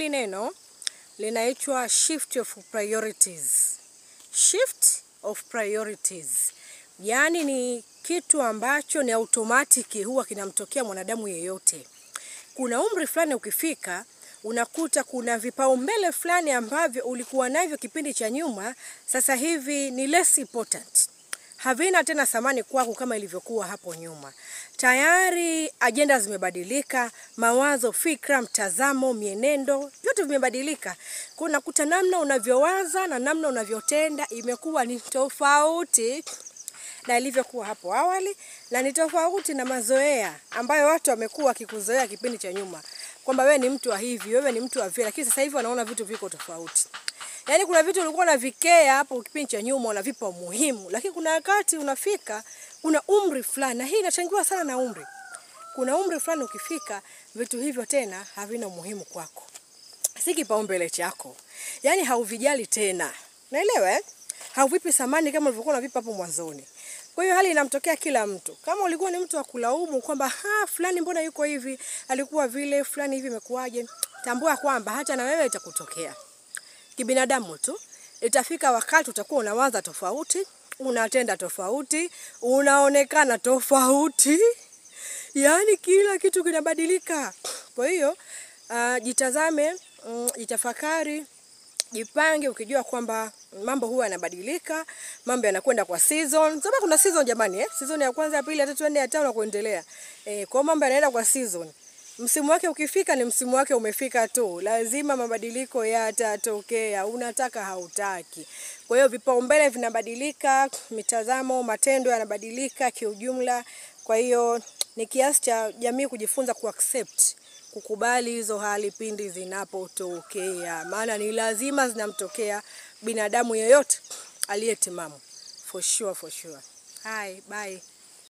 Hili neno linaitwa shift of priorities. Shift of priorities. Yaani ni kitu ambacho ni automatic huwa kinamtokea mwanadamu yeyote. Kuna umri fulani ukifika, unakuta kuna vipaumbele fulani ambavyo ulikuwa navyo kipindi cha nyuma, sasa hivi ni less important. Havina tena thamani kwako kama ilivyokuwa hapo nyuma. Tayari agenda zimebadilika, mawazo, fikra, mtazamo, mienendo, vyote vimebadilika. Kwa unakuta namna unavyowaza na namna unavyotenda imekuwa ni tofauti na ilivyokuwa hapo awali, na ni tofauti na mazoea ambayo watu wamekuwa wakikuzoea kipindi cha nyuma, kwamba wewe ni mtu wa hivi, wewe ni mtu wa vile, lakini sasa hivi wanaona vitu viko tofauti. Yaani kuna vitu ulikuwa unavikea hapo kipindi cha nyuma unavipa umuhimu, lakini kuna wakati unafika, kuna umri fulani, na hii inachangiwa sana na umri. Kuna umri fulani ukifika, vitu hivyo tena havina umuhimu kwako. Si kipaumbele chako. Yaani hauvijali tena. Naelewa eh? Hauvipi thamani kama ulivyokuwa unavipa hapo mwanzoni. Kwa hiyo hali inamtokea kila mtu. Kama ulikuwa ni mtu wa kulaumu kwamba ha fulani mbona yuko hivi, alikuwa vile, fulani hivi imekuwaje, tambua kwamba hata na wewe itakutokea. Kibinadamu tu, itafika wakati utakuwa unawaza tofauti, unatenda tofauti, unaonekana tofauti. Yaani kila kitu kinabadilika. Kwa hiyo, jitazame, jitafakari, jipange ukijua kwamba mambo huwa yanabadilika, mambo yanakwenda kwa season. Sababu kuna season jamani, eh? Season ya kwanza, ya pili, ya tatu, ya nne, ya tano na kuendelea. Kwa mambo yanaenda kwa season. Msimu wake ukifika ni msimu wake umefika tu. Lazima mabadiliko yatatokea, unataka hautaki. Kwa hiyo vipaumbele vinabadilika, mitazamo, matendo yanabadilika kiujumla. Kwa hiyo ni kiasi cha jamii kujifunza kuaccept, kukubali hizo hali pindi zinapotokea. Maana ni lazima zinamtokea binadamu yeyote aliyetimamu. For sure, for sure. Hi, bye.